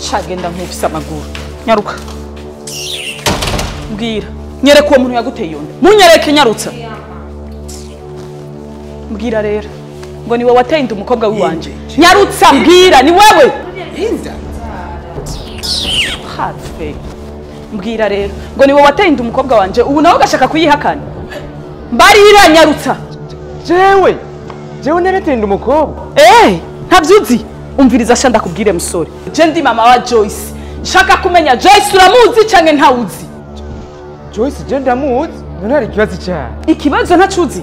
Uracagenda nk'ufise amaguru. Nyaruka. Mbwira, nyereka uwo muntu yaguteye iyo nda. Munyereke nyarutsa. Mbwira rero ngo ni wowe wateye inda umukobwa wiwanje. Nyarutsa mbwira ni wewe. Inda. Have. Mbwira rero ngo ni wowe wateye inda umukobwa wanje ubu nawe ugashaka kuyihakana. Mbarira nyarutsa. Jewe. Jewe narateye inda umukobwa. Ntavyuzi. Umviriza sha ndakubwire musore. Je ndi mama wa Joyce. Nshaka kumenya Joyce uramuzi canke ntawuzi? Joyce je ndamuzi. None hari ikibazo cyane. Ikibazo ntacuzi.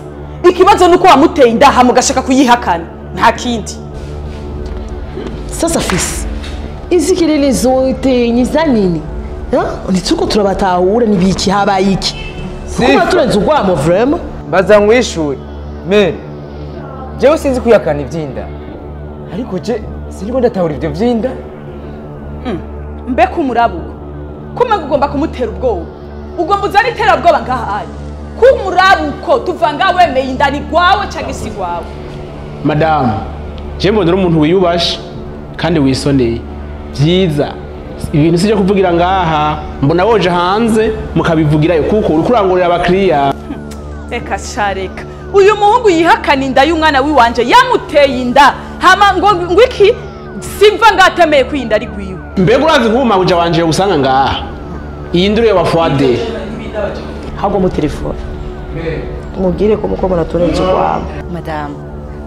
Ikibazo nuko wamuteye inda hama ugashaka kuyihakana. Nta kindi. Sasa fisi izi kelele zote ni za nini? Ntituko turabatahura nibiki habaye iki? Kuko turenze urwamo vraiment. Baza nkwishure. Mere. Jewe sinzi kuyakana ivyinda. Ariko je siniko ndatahura ivyo vyinda. Mbe kumurabuko. Kumwe ugomba kumutera ubwoba. Ugomba uzana iterabwoba ngaha ayi. Kumurabuko tuva ngawe wemeye inda ni gwawe canke si gwawe. Madame, je mbona uri umuntu wiyubashe kandi wisoneye. Byiza. Ibintu sije kuvugira ngaha, mbona woje hanze mukabivugirayo kuko uri kurangurira abakiriya. Eka shareka. Uyu muhungu yihakana inda y'umwana wiwanje yamuteye inda. Hama ngo ngwiki simva ngatemeye kwinda ari gwiwe. Mbega urazi nk'ubu mabuja wanje usanga ngaha. Iyi nduru ya Fuade. Ahubwo mu telefone. Mubwire ko mukobwa naturenze urwamo. Madame,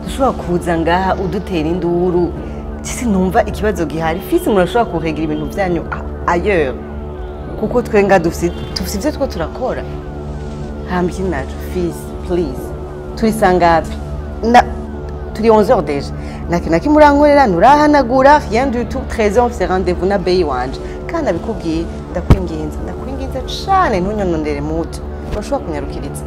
dushobora kuza ngaha udutera induru. Sisi numva ikibazo gihari. Fisi murashobora kuregira ibintu byanyu ailleurs. Kuko twe nga dufite ivyo two turakora. Hamba ikindi naco fisi, please. Turi sangapi? Na turi 11h déjà. Nta na kimwe urankorera, nturahanagura, rien du tout. 13h mfise rendez-vous na beyi wanje. Kandi abikubwiye ndakwinginze, ndakwinginze cane ntunyonondere muto. Urashobora kunyarukiriza.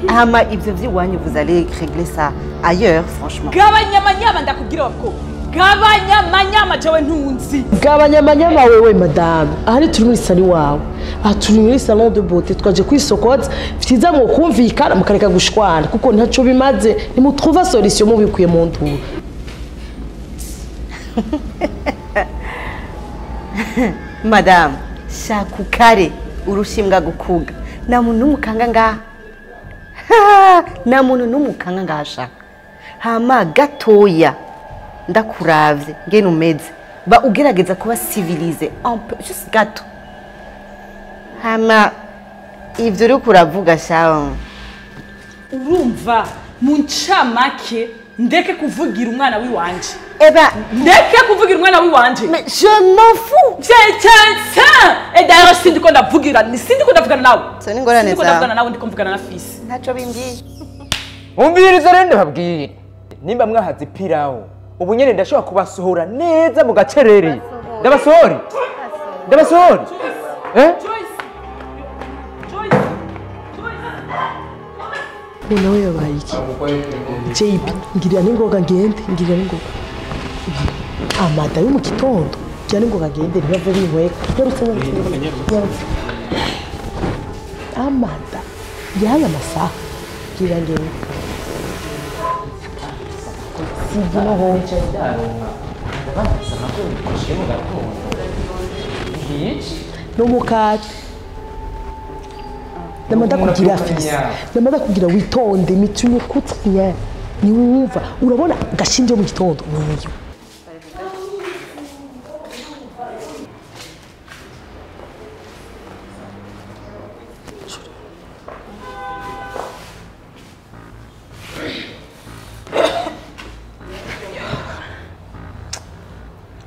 Hama ivyo vy'iwanyu vous allez régler ça ailleurs franchement. Gabanya amanyama ndakubwira wako. Gabanya amanyama jewe ntunzi. Gabanya amanyama wewe madame. Aha turi muri sali wawe. Aha turi muri salon de beauté twaje kwisokoza. Vyiza mu kumvikana mukareka gushwana kuko ntaco bimaze nimutrouva solution mubikuye mu nduru. Madame, shakukare urushimbwa gukuga. Nta muntu n'umukanga ngaha. Nta muntu n'umukanga ngaha sha. Hama gatoya ndakuravye ngene umeze. Ba ugerageza kuba civilisé un peu juste gato. Hama ivyo uri kuravuga sha. Urumva mu ncamake ndeke kuvugira umwana wiwanje. Eba ndeke kuvugira umwana wiwanje. Mais je m'en fous. Tiens. Et d'ailleurs sindi ko ndavugira, ni sindi ko ndavugana nawe. So ni ngorane Sindi ko zawe. ndavugana nawe ndiko mvugana na fisi. Ntaco bimbwiye. Umviriza rero ndababwire. Nimba mwahaze ipirawo, ubu nyene ndashobora kubasohora neza mu gacerere. Ndabasohore. Ndabasohore. Eh? Joyce. Joyce. Nawe yabaye iki? JB ngirira n'ingoga ngende, ngirira n'ingoga. Amada yo mu gitondo, ngira n'ingoga ngende ntibave binkweka. Nyarutse nyarutse. Amada yaya masaha ngira ngende. Sigi no ho. N'umukate. Ndamada kugira fisi. Ndamada kugira witonde mitunye kutriye. Ni wumva urabona gashinje mu gitondo niyo.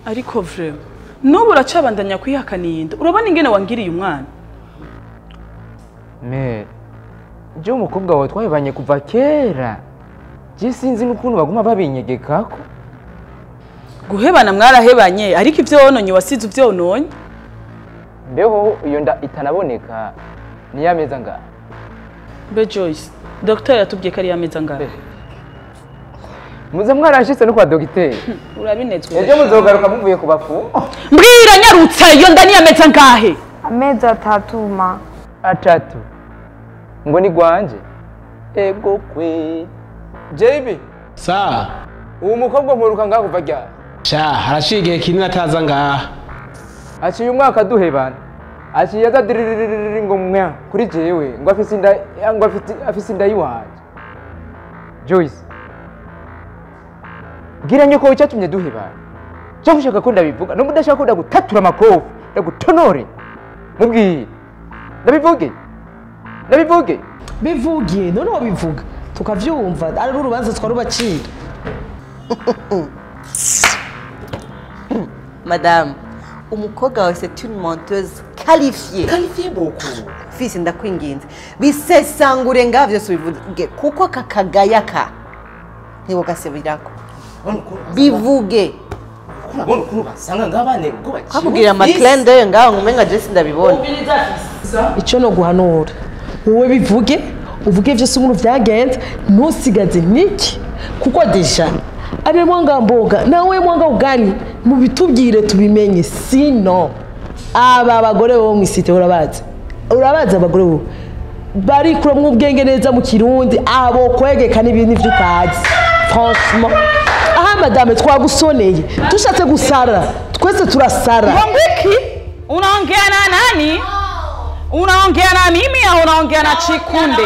Ariko vraiment nubu uracabandanya kwihakana iyi nda. Urabona ingene wangiriye umwana. Mere, je umukobwa wawe twahebanye kuva kera. Je sinzi n'ukuntu baguma babinyegekako. Guhebana mwarahebanye ariko ivyo wononye wasize uvyononye. Mbeho iyo nda itanaboneka ni yameza ngaha. Mbe Joyce, docteur yatubwiye ko ari yameza ngaha. Muze mwarashitse no kwa docteur. Urabinezwe. Ejo muzogaruka muvuye ku bafu. Mbwira nyarutse iyo nda ni yameza ngahe? Amezi atatu ma. Atatu. Ngo ni gwanje. Ego kwe. JB. Sa. Uwo mukobwa mpuruka ngaha kuva ryari? Sha, haraciye igihe kinini ataza ngaha. Aciye umwaka duhebana. Aciye aza diririri ngo mwa kuri jewe ngo afise inda ngo afise inda yiwanje. Joyce. Bwira nyoko icyatumye duhebana. Cyo ushaka ko ndabivuga no mudashaka ko ndagutatura amakofi ndagutonore. Mubwire. Ndabivuge. Ndabivuge. Bivuge none wabivuga tukavyumva ari urubanza twarubacira. Madame, umukobwa wawe c'est une menteuse qualifiée. Qualifiée beaucoup. Fils ndakwinginze. Bisesangure ngaho vyose bivuge kuko aka kagaya ka ntiwogasubirako. Bivuge. Urabona ukuntu basanga ngabane ubwo baciye. Kakubwira ama clin d'œil ngaho ngumenga Jesse ndabibona. Ico no guhanura. Wowe bivuge, uvuge vyose ukuntu vyagenze, ntusigaze niki kuko deja abe mwanga mboga nawe mwanga ugali mubitubwire tubimenye sino aba bagore bo mwisite urabazi. Urabazi abagore bo bari kuramwe ubwenge neza mu Kirundi abo kwegeka n'ibintu vy'utazi. Franchement aha madame twagusoneye tushatse gusara twese turasara. Ngiki unaongea na nani? Unaongea na mimi au unaongea na Chikunde?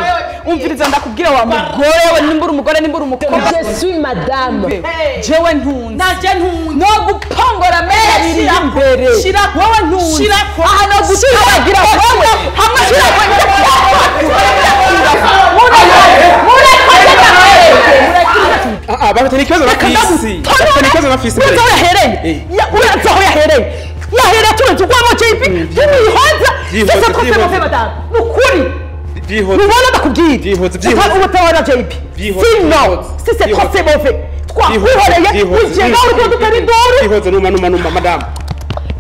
Umviriza ndakubwira wa mugore we nimbura umugore nimbura umukobwa. Je suis madame. Jewe ntunze. Naje ntunze. No gupongora mera biri imbere. Wowe ntunze. Aha no gutaragira wowe. Hamwe Ah bafite ikibazo na fisi. Bafite ikibazo na fisi. Uraza yahereye. Uraza aho yahereye. Yahereye turenze ugwamo JP. Tumuyihoza. Sasa twese muve madame. Nukuri. Nubona ndakubwira. Byihoze byihoze. Ubutawara JP. Sinon, si c'est trop c'est mauvais. Twakwihoreye uje nawe uriko dutera induru. Byihoze numa numa numa madame.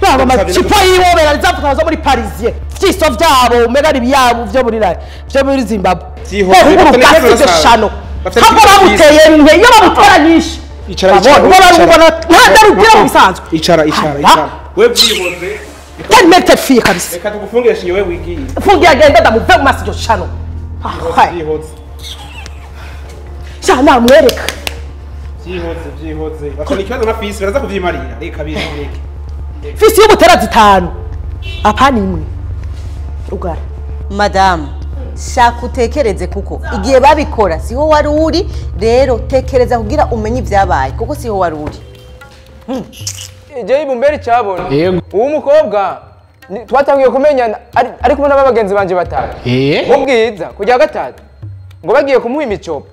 Baba macupa yiwobera rizavuka zo muri Parisien. Vyiso vyabo umega ari byabo vyo muri Rari. Vyo muri Zimbabwe. Byihoze bafite shano. Hako bamuteye nke iyo bamutera nyinshi. Icara icara. Ubona nta mu bisanzwe. Icara icara icara. We byihoze. Quelle mette fille kabisa. Reka tugufungishe yewe wigiye. Fungiye agenda ndamuve mu maso shano. Byihoze. Sha namwereka. Byihoze byihoze. Bafite ikibazo na fisi baraza kuvyimarira. Reka bireke. Fisi y'ubutera zitanu. Apana imwe. Ugara. Madame, shaka utekereze kuko igihe babikora siho wari uri, rero tekereza kugira umenye ibyabaye kuko siho wari uri. Je ibumbere cyabona. Uwo mukobwa twatangiye kumenyana ari kumwe n'abagenzi banje batatu. Mu bwiza kujya gatatu ngo bagiye kumuha imicopo.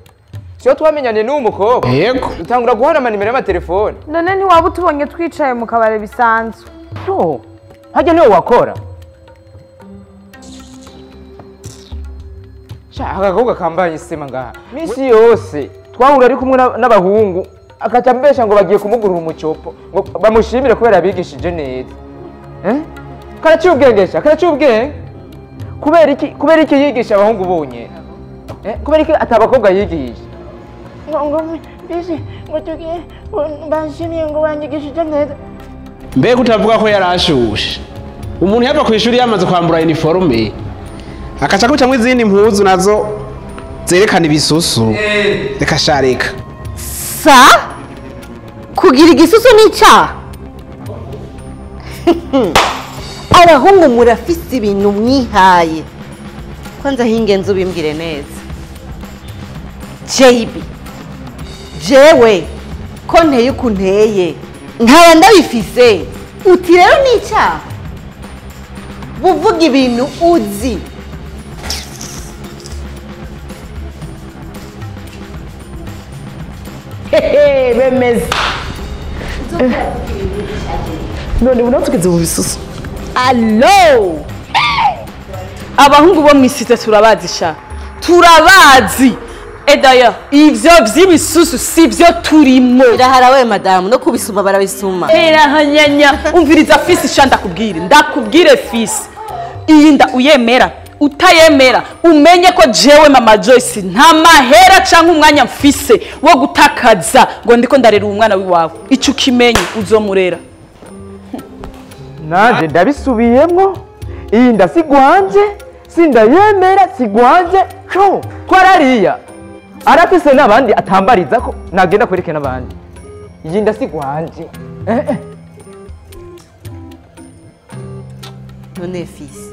Siyo twamenyanye n'uwo mukobwa. Yego. Dutangura guhana amanimero y'amatelefone. None ntiwaba utubonye twicaye mu kabare bisanzwe. No. Hajya niwe wakora. Sha agakobwa kambaye isema ngaha. Misi yose twahura ari kumwe n'abahungu akaca mbesha ngo bagiye kumugurura umucopo ngo bamushimire kubera abigishije neza. Eh? Karaciye ubwenge sha, karaciye ubwenge. Kubera iki yigisha abahungu bonye? Eh? Kubera iki atabakobwa yigisha? Ngo bisi ngo tugiye banshimiye ngo banyigishije neza. Mbega utavuga ko yarashushe. Umuntu yava ku ishuri yamaze kwambura uniforme akaca kucamwe izindi mpuzu nazo zerekana ibisusu. Reka shareka. Sa kugira igisusu n'icyaha. Abahungu murafise ibintu mwihaye. Kwanza hingenzi ubimbwire neza. JB jewe ko nteye ukunteye nkaba ndabifise uti rero n'icyaha. Buvuga ibintu uzi. Hehe bemeze. None ubu tugeze mu bisusu. Allo! Abahungu bo mwisite turabazi sha. Turabazi. Et d'ailleurs, ivyo vy'ibisusu sivyo turimo. Birahara we madame no kubisuma barabisuma. Erahanyanya umviriza fisi sha ndakubwire. Ndakubwire fisi. Iyi nda uyemera utayemera umenye ko jewe mama Joyce nta mahera canke umwanya mfise wo gutakaza ngo ndiko ndarera umwana wiwawe. Ico kimenye uzomurera. Nanje ndabisubiyemwo iyi nda sigwanje sindayemera sigwanje cyo twarariya arafise n'abandi atambariza ko nagenda kwereke n'abandi iyi nda sigwanje. None fisi,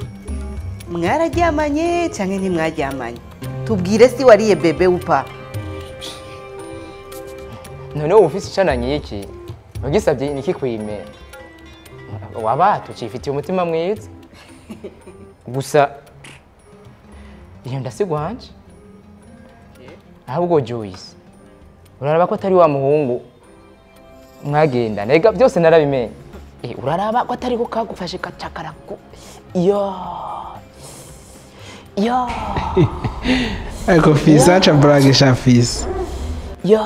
mwararyamanye canke ntimwaryamanye? Tubwire si wariye bébé ou pas. None wowe ufise icananye iki ugisabye nikikwime wabatu cifitiye umutima mwiza gusa iyo ndasigwanje. Ahubwo Joyce, uraraba ko atari wa muhungu mwagenda nega byose narabimenye. Uraraba ko atari ko kagufashe kacakaraku yo yo. Ariko fisi, aca burage sha fisi. Yo.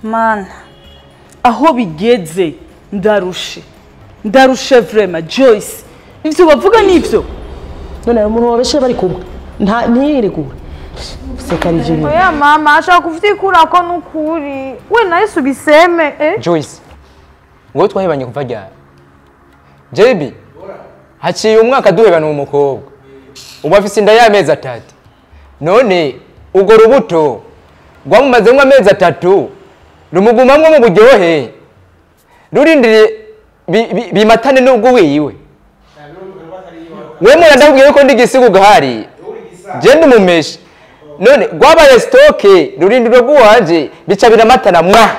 Mana, aho bigeze ndarushe, ndarushe vraiment. Joyce, ivyo bavuga nivyo? None hari umuntu wabeshe bari kumwe nta ntiyiregure seka ari ivyo nyine? Oya mama, ashaka kuvyikurako n'ukuri. We nawe subiseme, eh? Joyce, wowe twahebanye kuva ryari? JB, haciye umwaka duhebana uwo mukobwa, ubu afise inda y'amezi 3. None urwo rubuto rwamumazemwo amezi 3 rumugumamwo mu buryohe rurindiriye bimatane n'ubwo wiwe. We mwana, ndakubwiye ko ndi igisigo gahari, je ndi umumesha. None rwabaye stock rurindiro rw'uwanje bica biramatana mwa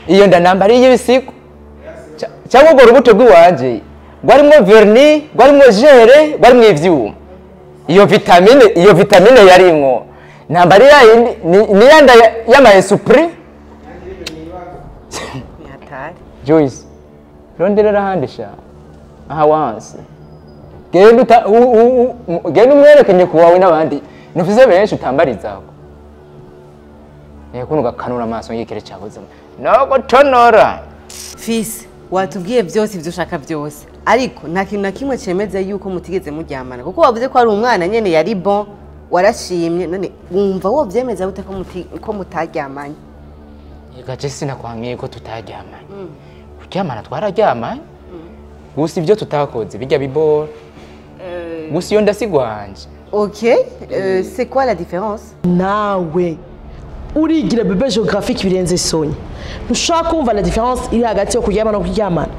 iyo nda nambara y'ibisigo cyangwa urwo rubuto rw'iwanje rwarimwo vernis, rwarimwo gere, rwarimwo ivyuma, iyo vitamine yarimwo nambara yayindi ni yanda y'ama esprit. Ni hatari. Joyce, ronderera ahandi sha, aha wanse. Genda genda umwereke nyoko wawe n'abandi nufise benshi utambarizako. Kuno gakanura amaso y'ikere cyabuze no gutonora. Fisi, watubwiye byose ibyo ushaka byose, ariko nta kintu na kimwe cyemeza yuko mutigeze muryamana, kuko wavuze ko ari umwana nyene yari bon, warashimye. None wumva wovyemeza gute ko mutaryamanye? Ega je sinakwamiye ko tutaryamanye. Kuryamana twararyamanye, gusa ibyo tutakoze bijya bibora gusa iyo ndasigwanje. Ok, c'est quoi la différence? Nawe urigira bébé géographique birenze isonyi. Ntushobora kumva la différence iri hagati yo kuryama no kuryamana.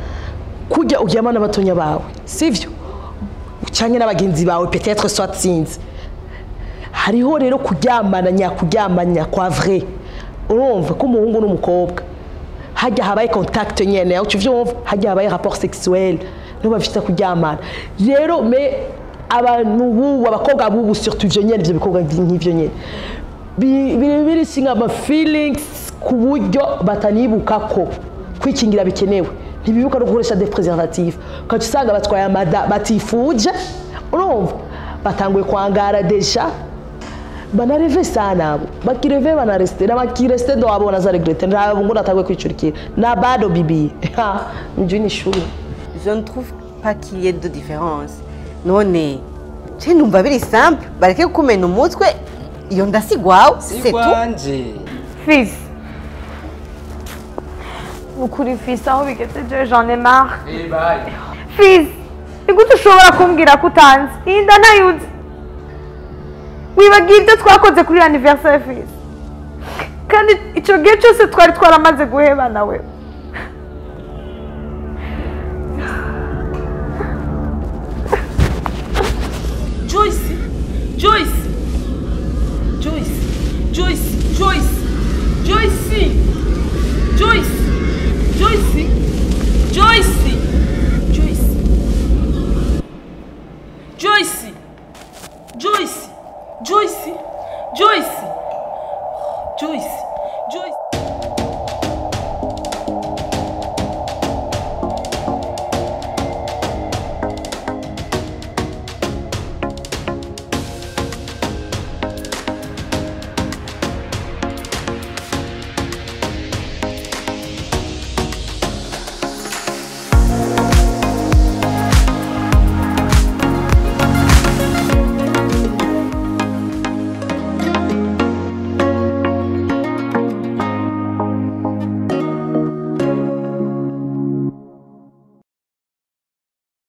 Kurya uryamana n'abatonya bawe, sivyo, canke n'abagenzi bawe peut-être, soit sinzi. Hariho rero kuryamana nyakuryamanya kwa vrai, urumva ko umuhungu n'umukobwa hajya habaye contact nyene, aho uvyumva hajya habaye rapport sexuel, niho bafite kuryamana. Rero mais abantu bubu, abakobwa bubu surtout, ivyo nyene, ivyo bikorwa nk'ivyo nyene biri singa ama feelings ku buryo batanibuka ko kwikingira bikenewe, ntibibuka no gukoresha des préservatifs. Ukaca usanga batwaye amada batifuje, urumva batanguye kwangara déjà, banareve sana. Abo bakireve banareste na bakireste ndo abo banaza regretter. Ndabo ngo natanguye kwicurikira na bado bibi. Ha, mjini shuri. Je ne trouve pas qu'il y ait de différence. None je numva biri simple, bareke kumena umutwe, iyo ndasigwawe, c'est tout. Sigwanje. Fils, ukuri fils, aho bigeze je j'en ai marre. Fils, ni gute ushobora kumbwira ko utanzi, iyi nda ntayuzi? Wibagiye ibyo twakoze kuri anniversaire, fils? Kandi icyo gihe cyose twari twaramaze guhebana we.